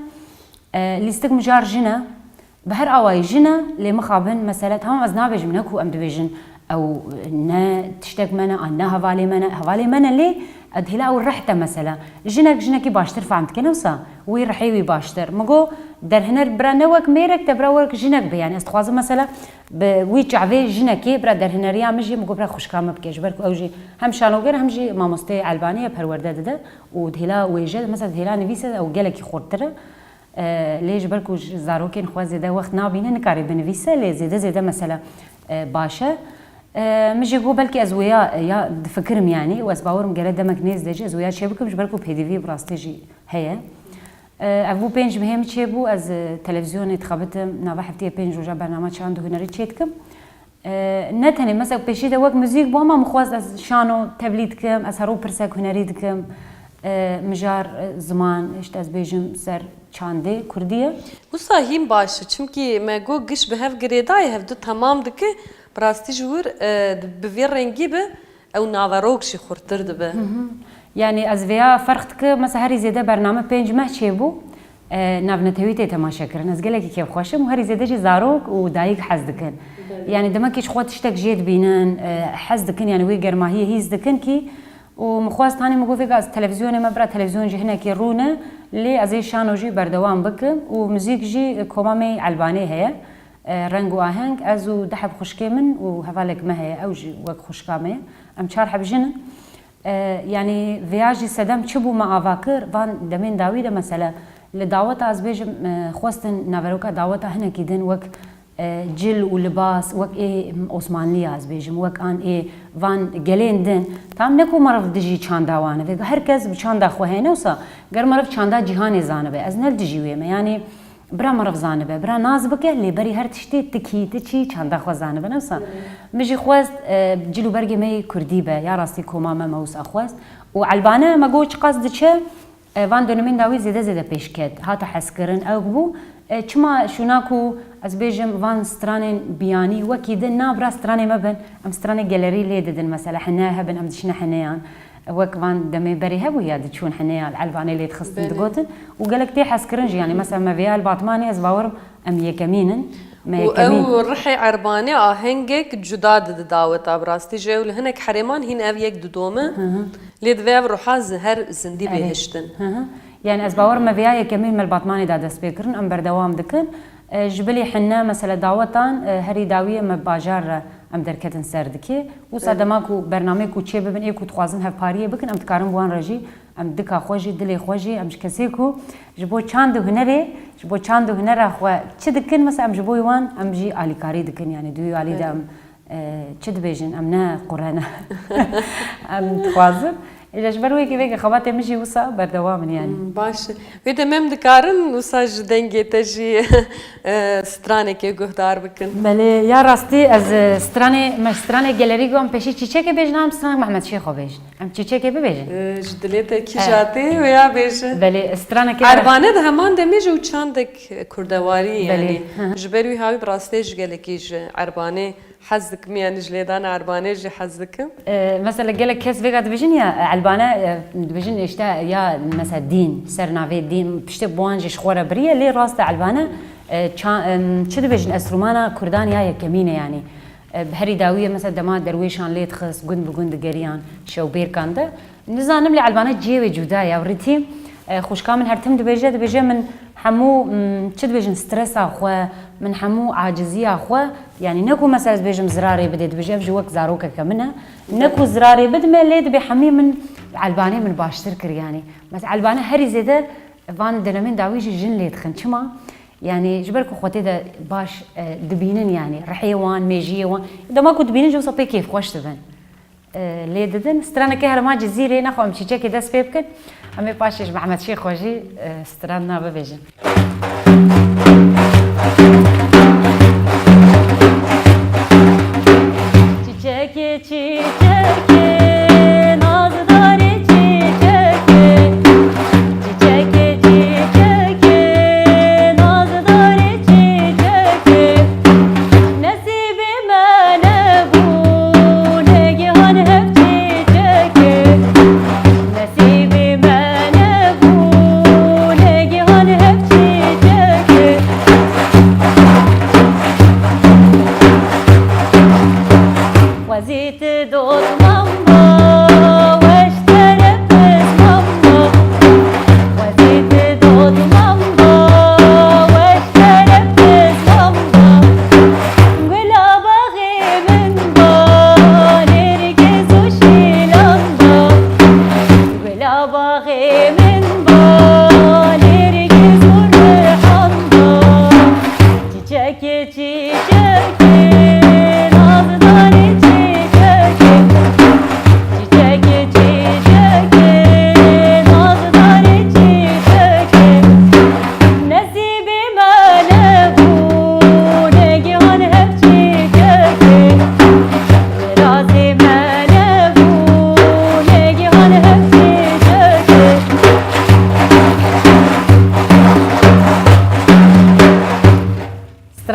e, lîstik mijar jin e, bi her awayî jin e, lê mixabin mesela, tamam ez nabêjim ne ku em dibêjin ew ne tiştek me ne, an ne hevalê me ne, hevalê me ne lê, e, hêla ew reht e mesela. Jinek jinekî baştir fehm dike, ne wisa? Wî rihê wî baştir. Min got derhiner bira ne wek mêrek te, bira wek jinek be. Yanî ez dixwazim mesela bi wî çavê jinekê bira derhineriya min jî, min got bira xwişka min bike. Ji ber ku ew jî hem şanoger hem jî mamosteyê Elbanî ye, perwerde dide û di hêla wêje de, mesela di hêla nivîse de ew gelekî xurttir e. E, lê ji ber ku ji zarokên xwe zêde wext nabîne, nikare binivîse, lê zêde zêde mesela, e, baş e. E, min jî got belkî ez wêya, e, ya difikirim yanî û ez bawerim gere demek nêz de jî ez wêya çê bikim, ji ber ku pêdivî bi rastî jî heye. E, ev bû pênc mehê min çêbû, ez, e, televîzyonê dixebitim, nava heftiyê pênc roja bernama çand û hunerî çêdikim. E, ne tenê, mesela pêşî de wek muzîk bû, ama min xwest ez şano tevlî dikim, ez her roj pirsek hunerî dikim, e, mijar, e, ziman, işte ez bêjim ser çandê kurdî ye. Wisa hîn baş e, çimkî me got giş bi hev girêdayê, hev du temam dike, bi rastî ji wir, e, bi vê rengî bi, ew naverok jî xurttir dibe. Yani ez vêya ferq dike, mesela herî zêde bername pênc meh çêbû, e, navnetewî tê temaşe kirin. Ez gelekî kêfxweş im û herî zêde jî zarok û dayik hez dikin. Yani demekî ji xwe tiştek jê dibînin, e, hez dikin, yani wê germahiyê hîs dikin kî. Û min xwest hanê min got vêga ez televîzyonê me bira televîzyon jî hinekî rûne, lê ez ê şano jî berdewam bikim û muzîk jî koma me yî Elbanê heye. E, reng û aheng, ez û du heb xwişkê min û hevalek me heye, ew jî wek xwişka me ye. Em çar heb jin in. E, yanî vêya jî sedem çi bû me ava kir, van demên dawî de mesela li daweta ez bêjim, e, xwestin naveroka daweta hinekî din wek, e, cil û libas, wek ê Osmanliya ez bêjim, wek an ê van gelên din. Tam ne ku meriv dijî çanda wan e, vêga her kes bi çanda xwe heye, ne wisa ger meriv çanda cîhanê zanibe, ez ne li dijî wê me. Yanî bira meriv zanibe, bira nas bike, lê berî her tiştî ti kî, ti çî, çanda xwe zanibe, ne wisa. Min jî xwest, e, cil û bergê me yê kurdî be, ya rastî koma me me wisa xwest. Û Elbane me got çiqas diçe, e, van dönemên dawî zêde zêde pêş ket, hate hezkirin, ew bû. E, çima şûna ku ez bêjim van stranên biyanî wekî din na bira stranê me bin, em stranê gelerî lê didin, mesela hine hebin, em diçine hineyan. Wek van demê berê hebû ya diçûn hineya li Elbanê lê dixistin, digotin û gelek tê hezkirin jî, yanî mesela me vêya li Batmanê ez bawerim em yekemîn in, me Û yekemîn. Ew rihê Erbanê ahengek cuda didi daweta, bi rastî jî ew li hinek herêman hîn ev yek didome, lê divê ev ruha zi-, her zindî bê Erê. hiştin. Hı hı. Yani ez bawerim me vêya yekemîn me li Batmanê da dest pê kirin, em berdewam dikin. E, ji bilî hine mesela dawetan, e, herî dawiyê me bajar re em derketin ser dikê. Wisa dema ku bernameyê ku çê bibin, ê ku dixwazin hevpariyê bikin, em dikarin bi wan re jî, em dika xwe jî, dilê xwe jî, em ji kesê ku ji bo çand û hunerê, ji bo çand û hunera xwe çi dikin, mesela em ji bo wan, em jî alîkarî dikin, yani di wî alî de em, e, çi dibêjin, em ne qure ne. Em dixwazin. Îja ji ber wê kê vê xebatê min jî wisa berdewam in yani. Hmm, baş e. Wê demê em dikarin wisa ji dengê te jî, e, stranekê guhdar bikin. Belê, ya rastî ez, e, stranê, me stranê gelerî got em pêşî çîçekê bêjin, em stranek Mehmet Şêxo bêjin. Em çîçekê bibêjin. E, ji dilê te kîja tê wêya bêje. Belê, stranekê Erbane di heman demê jî û çandek kurdewarî Belê. yani. Hı hı. Ji ber wî hawî bi rastê ji gelekî ji Erbanê hez dikim, yani ji lêdana Erbanê jî hez dikim. E, mesela gelek kes vêga dibêjin ya, e, Elbane, e, dibêjin işte ya mesela dîn, ser navê dîn, piştê bi wan jî ji xwe re biriye, lê rast e Elbane, e, ça-, em, çi dibêjin, enstrûmana kurdan ya yekemîn e yani. E, bi herî dawiyê mesela dema derwêşan lê dixist, gund bi gund digeriyan, şewbêrkan de. Nizanim lê Elbane cihê wê cuda ye, rîtîm, e, xwişka min her tim dibêje, dibêje min hemû, m, çi dibêjin, stresa xwe, min hemû aciziya xwe, yanî ne ku mesela ez bêjim zirarê bidê, dibêje ev ji wek zarokeke min e, ne ku zirarê bidime, lê dibê hemî min Elbanê min baştir kir yanî. Mesela Elbane herî zêde van denemên dawî jî jin lê dixin. Çima? Yanî ji ber ku xwe tê de baş, e, dibînin yanî, rihê wan, mêjiyê wan. Dema ku dibînin jî wisa pê kêfxweş dibin. E, lê didin. Straneke herêma Cizîrê, nexwe em çîçekê dest pê bikin. Em ê paşê ji Mehmet Şêxo jî, e, strana bibêjin. Çîçekê, çîçekê, nazdarê çîçekê. Çiçekê, çiçekê, nazdarê çiçekê. Nesîbê me nebû, negihan hev çiçekê. Nesîbê me nebû, negihan hev çiçekê. Xwezî tu dot mamba, weş terepis mamba. Xwezî tu dot mamba, weş terepis mamba. Gula baxê min ba, nêrgiz û şîlan ba. Gula baxê min ba, nêrgiz û rihan ba. Çiçekê, çiçekê, nazdarê çiçekê.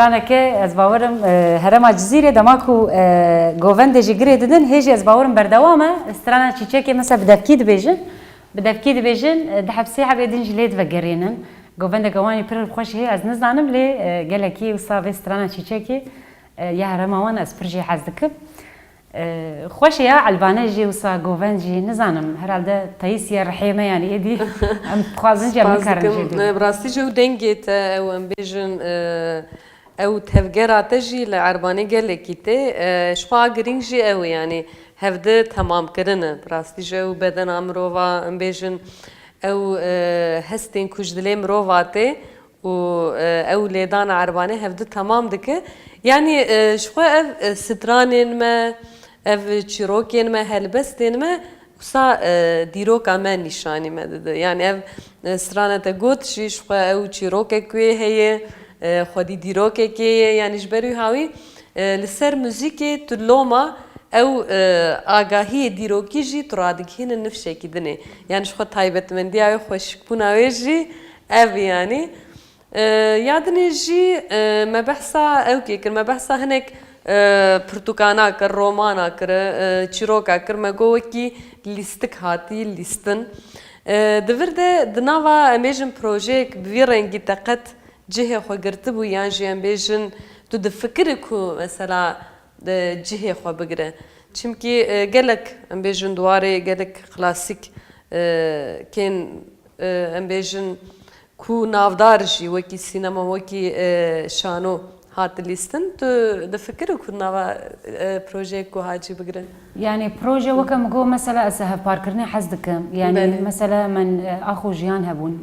Strana ke ez bawerim, e, herêma Cizîrê dema ku, e, govendê jî girê didin, hê jî ez bawerim berdewam e. Strana Çîçekê mesela bi devkî dibêjin. Bi devkî dibêjin, e, di heb sê hebê din jî lê divegerînin. Govendeke wan jî pir xweş heye, ez nizanim lê, e, gelekî wisa vê strana Çîçekê, e, ya herêma wan ez pir jê hez dikim. Xweş e ya, elbane jî wisa govend jî, nizanim, herhalde tayîsiye rihê me, yanî êdî em dixwazin jî em nikarin jê dibin. Bi rastî jî ew dengê te, ew em bêjin, ew tevgera te jî li erbanê gelekî tê. Ji xwe a girîng jî ew e, yanî hevdi temamkirin e. Bi rastî jî ew bedena mirova, em bêjin, ew hestên ku ji dilê mirova tê, û, e, ew lêdana erbanê hevdu temam dike. Yanî, e, ji xwe ev, e, stranên me, ev çîrokên me, helbestên me, wisa, e, dîroka me nîşanî me dide. Yanî ev, e, strana te got jî ji xwe ew çîrokek wê heye, e, xwedî dîrokekê ye. Yanî ji ber wî hawî, e, li ser muzîkê tu loma ew, e, agahiyê dîrokî jî tu radigihînin nifşekî dinê. Yanî ji xwe taybetmendiya wê, xweşikbûna wê jî ev e yanî. E, ya dinê jî, e, me behsa ew kê kir, me behsa hinek, e, pirtûkana kir, romana kir, e, çîroka kir, me got wekî lîstik hatî lîstin. E, di vir de di nava em bêjin projeyek bi vî rengî te qet cihê xwe girtibû yan jî em bêjin tu difikirî ku mesela, e, cihê xwe bigire? Çimkî, e, gelek em bêjin di warê gelek klasîk, e, kên, e, em bêjin ku navdar jî wekî sînema, wekî, e, şano hat lîstin. Tu difikirî ku nava, e, projeyek ku ha cî bigirin? Yanî proje weke min got, mesela ez hevparkirinê hez dikim. Yanî Belê. Mesela min, e, ax û jiyan hebûn,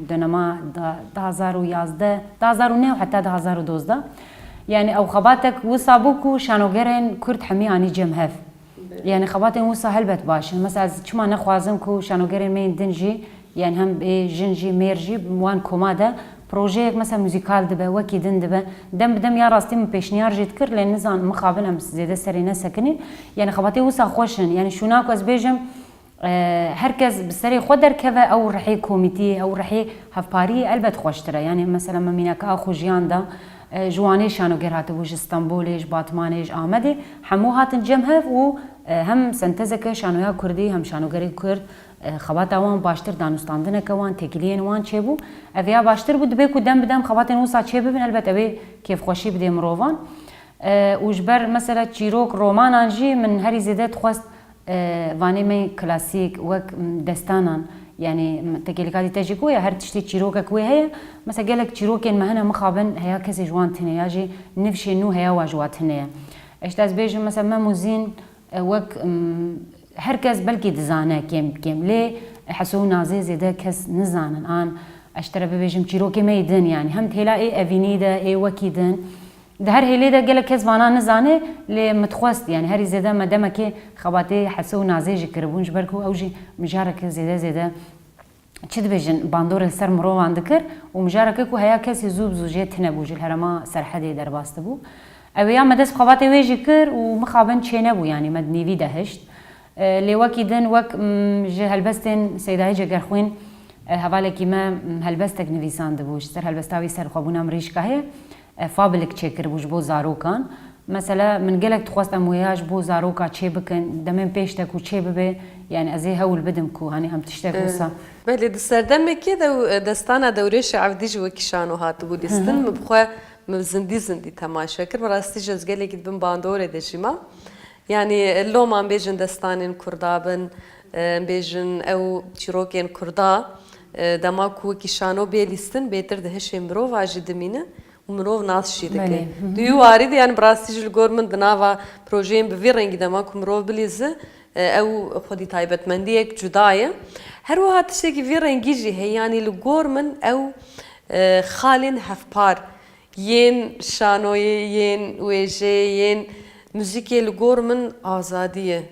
dönema da-, du hazar û yazdeh, du hazar û neh heta du hazar û dozdeh. Yanî ew xebatek wisa bû ku şanogerên Kurd hemî anî cem hev. Belê. Yanî xebatên wisa helbet baş in. Mesela ez çima nexwazim ku şanogerên me yên din jî, yanî hem ê jin jî, mêr jî, wan koma de projeyek mesela muzîkal dibe, wekî din dibe. Dem bi dem ya rastî min pêşniyar jî dikir, lê nizanim, mixabin em zêde serê nesekinîn. Yanî xebatê wisa xweş in. Yanî şûna ku ez bêjim, e, her kes bi serê xwe derkeve, ew rihê komîtiyê, ew rihê hevpariyê elbet xweştir e. Yanî mesela me mînaka ax û jiyan da, e, ji Wanê şanoger hatibû, ji Stenbolê, ji Batmanê, ji Amedê, hemû hatin cem hev û, e, hem sentezeke şanoya kurdî, hem şanogerê kurd, e, xebata wan baştir, danûstandineke wan, têkiliyên wan çêbû. Ev ya baştir bû, dibê ku dem bi dem xebatên wisa çêbibin, elbet ew ê kêfxweşî bidê mirovan. E, û ji ber mesela çîrok, romanan jî min herî zêde dixwest, e, vanê me klasîk, wek, m, destanan, yanî, m, tekelîka dî te jî goya her tiştê çîrokek wê heye. Mesela gelek çîrokên me hene mixabin heya kesê ji wan tune ya jî nifşê nû heya wa ji wa tune ye. Îşte ez bêjim mesela Mem û Zîn, e, wek, m, her kes belkî dizane kêm kêm, lê Heso û Nazê zêde kes nizanin. An ez ji te re bibêjim çîrokê me yê din, yanî hem di hêla ê evînî de, ê wekî din. Di her hêlê de gelek kes vana nizane, lê min dixwest, yanî herî zêde me demekê xebatê Heso û Nazê jî kiribûn, ji ber ku ew jî mijareke zêde zêde, çi dibêjin, bandorê li ser mirovan dikir û mijareke ku heya kesê zû bi zû jê tune bû, ji li herêma Serhedê derbas dibû. Ew ê ya me dest bi xebatê wê jî kir û mixabin çênebû, yanî me di nîvî de hişt. E, lê wekî din, wek, m, ji helbestên Seydayê Cegerxwîn, e, hevalekî me, m, helbestek nivîsandibû, ji ser helbesta wî Serxwebûna Mirîşka heye, e, fablik çêkiribû ji bo zarokan. Mesela min gelek dixwest em wêya ji bo zaroka çê bikin, demên pêş de ku çê bibe, yanî ez ê hewl bidim ku, hanî em tiştek E, wisa. Belê, di serdemekê de, e, destana Dewrêşê Evdî jî wekî şano hatibû lîstin. Hı hı. Min bi xwe, min zindî zindî temaşe kir. Bi rastî jî ez gelekî di bin bandorê de jî mam. Yanî, e, loma em bêjin destanên kurda bin, e, em bêjin ew çîrokên kurda, e, dema ku wekî şano bê lîstin, bêtir di hişê mirova jî dimîne û mirov nas jî dike. Belê. Hı hı. Di wî warî de, yanî bi rastî jî li gor min di nava projeyên bi vî rengî dema ku mirov bilîze, e, ew xwedî taybetmendiyek cuda ye. Her wiha tiştekî vî rengî jî heye, yanî li gor min ew, e, xalên hevpar yên şanoyê, yên wêjeyê, yên muzîkê li gor min azadî ye.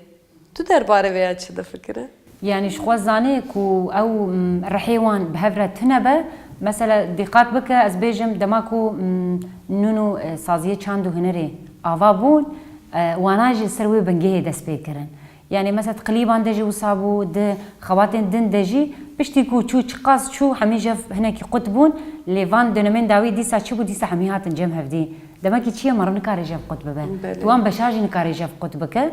Tu derbarê vê ya çi difikire? Yanî ji xwe zanê ku ew, m, rihê wan bi hev re tune be. Mesela dîqat bike, ez bêjim dema ku, m, nûn û, e, saziyê çand û hunerê ava bûn, e, wana jî ser wê bingehê dest pê kirin. Yani mesela di klîban de jî wisa bû, di xebatên din de jî piştî ku çû, çiqas çû, hemî jev hinekî qut bûn, lê van dönemên dawî dîsa çi bû, dîsa hemî hatin cem hevdî. Demekî çi ye, meriv nikare jev qut bibe. Belê. Tu wan beşa jî nikare jev qut bike.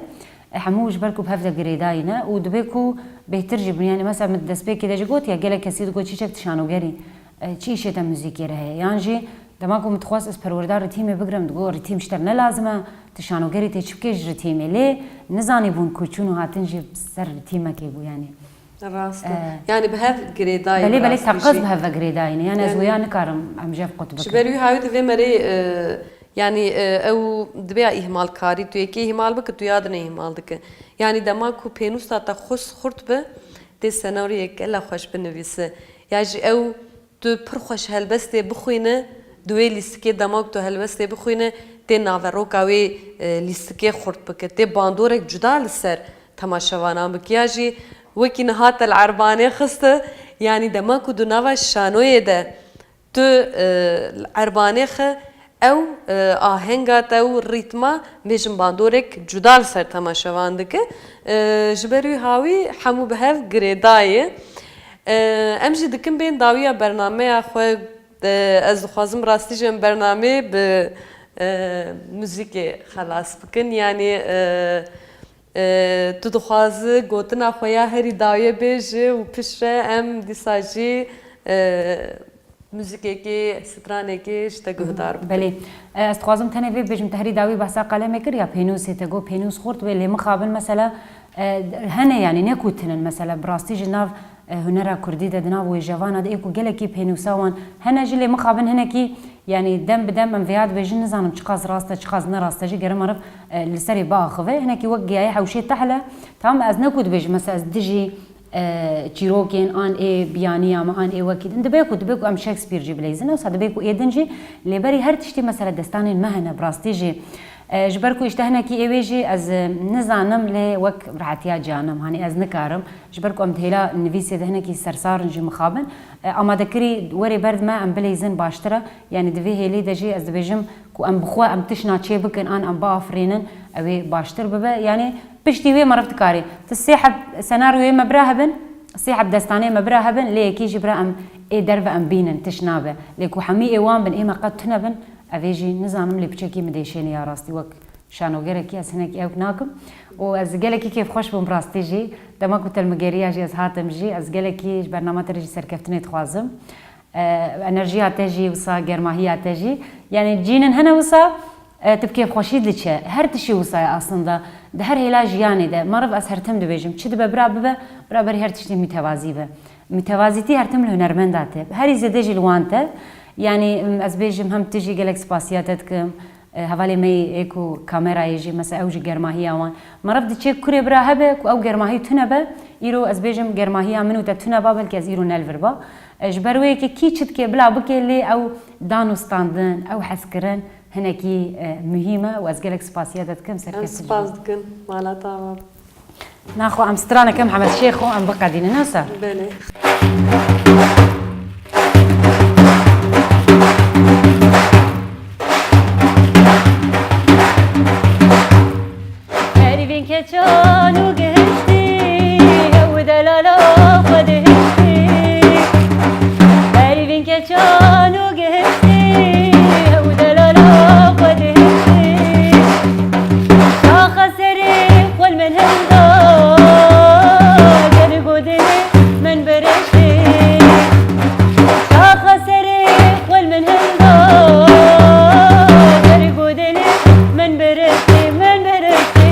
E, hemû ji ber ku bi hev de girêdayî ne û dibe ku bêhtir jî bin. Yani mesela min destpêkê de jî got ya, gelek kesî digot çîçek tu şanogerî, e, çi îşê te muzîkê re heye? Yan jî dema ku min dixwest ez perwerda ritîmê bigrim, digot ritîm ji te ne lazim e, tu şanogerî tê çi bikê ji ritîmê? Lê nizanîbûn ku çûn û hatin jî ser ritîmekê bû yani. Rast e. Ee, Yani bi hev girêdayî Belê, belê, rastî teqez jî. Bi hev ve girêdayî ne. Yani ez Yani wêya nikarim em jev qut bikin. Ji ber wî hawî divê merê, e, yani, e, ew dibe ya îhmalkarî, tu yekê îhmal bike, tu ya din ê îhmal dike. Yani dema ku pênûsa te xwest xurt bi, tê senaryoyek gela xweş binivîse. Ya jî ew tu pir xweş helbestê bixwîne, di wê lîstikê dema ku tu helbestê bixwîne, tê naveroka wê, e, lîstikê xurt bike, tê bandorek cuda li ser temaşevanan bike. Ya jî wekî niha te li erbanê xiste, yanî dema ku di nava şanoyê de tu, e, li erbanê xe, ew, e, ahenga te û rîtma bêjin bandorek cuda li ser temaşevan dike. E, ji ber wî hawî hemû bi hev girêdayê. E, em jî dikin bên dawiya bernameya xwe. E, ez dixwazim rastî jî em bernameyê bi, e, muzîkê xelas bikin. Yanî, e, e, tu dixwazi gotina xwe ya herî dawiyê bêje û piştre em dîsa jî, e, muzîkekê, stranekê ji te guhdar bikin. Belê. E, ez dixwazim tenê vê bêjim, te herî dawî behsa qalemê kir ya pênûsê, te got pênûs xurt wê, lê mixabin mesela, e, hene, yanî ne ku tinin mesela, bi rastî ji nav, e, hunera kurdî de, di nav wêjevana de ê ku gelekî pênûsa wan hene jî, lê mixabin hinekî, yanî dem bi dem em vêya dibêjin, nizanim çiqas rast e, çiqas ne rast e jî, gere meriv, e, li serê biaxive. Hinekî wek giyaye hewşê tehl e. Tamam, ez ne ku dibêjim mesela ez dijî, e, çîrokên an ê biyaniya me, an ê wekî din. Dibe ku, dibe ku em Shakespeare jî bileyzin, wisa dibe ku ê din jî lê berî her tiştî mesela destanên me hene, bi rastî jî. E, ji ber ku îşte hinekî ê wê jî ez, e, nizanim, lê wek rehetiya canim, hanî ez nikarim. Ji ber ku em di hêla nivîsê de hinekî sersar in jî mixabin. E, amadekirî werê ber di me em bileyzin baştir e. Yanî di vê hêlî de jî ez dibêjim ku em bi xwe em tişna çê bikin an em biafirînin, ew ê baştir bibe. Yanî piştî wê meriv dikarî. Tu sê heb senaryoyê me bira hebin, sê heb destanê me bira hebin, lê yekî jî bira em ê derve em bînin, tişt nabe. Lê ku hemî ê wan bin, ê me qet tune bin, ev ê jî nizanim, lê piçekî min dêşênê ya rastî wek şanogerekî ez hinekî ewk nakim. Û ez gelekî kêfxweş bûm rastî jî. Dema ku te li min geriya jî ez hatim jî, ez gelekî ji bernama te re jî serkeftinê dixwazim. E, enerjiya te jî wisa, germahiya te jî. Yanî cînin hene wisa, e, tu bi kêfxweşî diçe. Her tiştî wisa ye aslında. Di her hêla jiyanê de. Meriv ez her tim dibêjim. Çi dibe bira bibe, bira berî her tiştî mütevazî be. Mütevazîtî her tim li hunermenda te. Herî zêde jî li wan te. Yanî, em, ez bêjim hem tu jî gelek spasiya te dikim. E, hevalê me yê ku kamerayê jî, mesela ew jî germahiya wan. Meriv diçe kurê bira hebe ku ew germahî tune be, îro ez bêjim germahiya min û te tune ba, belkî ez îro ne li vir ba. E, ji ber wê yekê kî çi dike bila bike, lê ew dan û standin, ew hezkirin hinekî, e, muhîm e û ez gelek spasiya te dikim, serkeftin. Em spas dikin, mala te ava. Naxwe em stranek em Hemed Şêx û em biqedînin, ne wisa? Belê. Herî vîn keçan û gihiştî, ew delala xwe dihiştî. Herî vîn keçan û gihiştî, ew delala xwe dihiştî. Şaxa serê xwe li min hinda, ger got dilê min biriştî. Şaxa serê xwe li min hinda, ger got dilê min biriştî, min biriştî.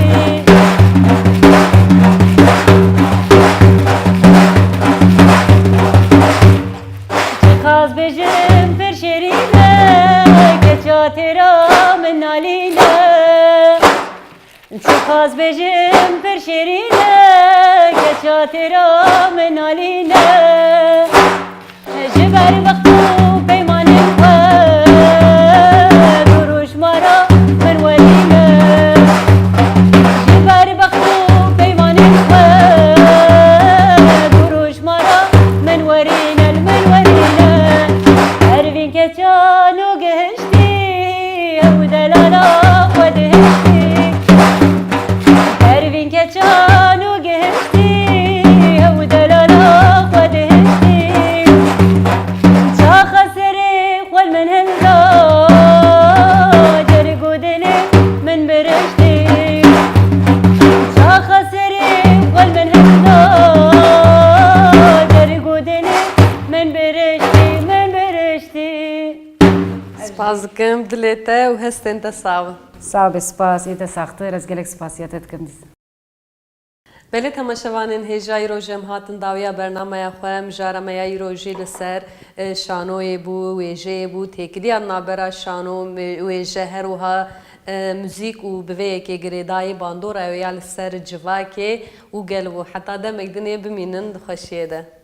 Çiqas bêjim pir şêrîn e, keça têra min nalîn e. Çiqas bêjim pir şêrîn e, keça têra min nalîn e. Ji ber bext û peymanên xwe, du roj ma re min werîne. Ji ber bext û peymanên xwe, du roj ma re min werîne, li min werîne. Her vîn keçan û gihiştî, ew delala xwe dihiştî. Her vîn keçan Kim dilê te û hestên te sax bin. Sax be, spas, ê te saxtir, ez gelek spasiya te dikim. Belê temaşevanên hêja, îro jî em hatin dawiya bernameya xwe. Mijara me ya îro jî li ser, e, şanoyê bû, wêjeyê bû, têkiliya navbera şano, mi-, wêje, her wiha, e, muzîk û bi vê yekê girêdayî bandora wê ya li ser civakê û gel bû. Heta demek dinê bimînin di xweşiyê de.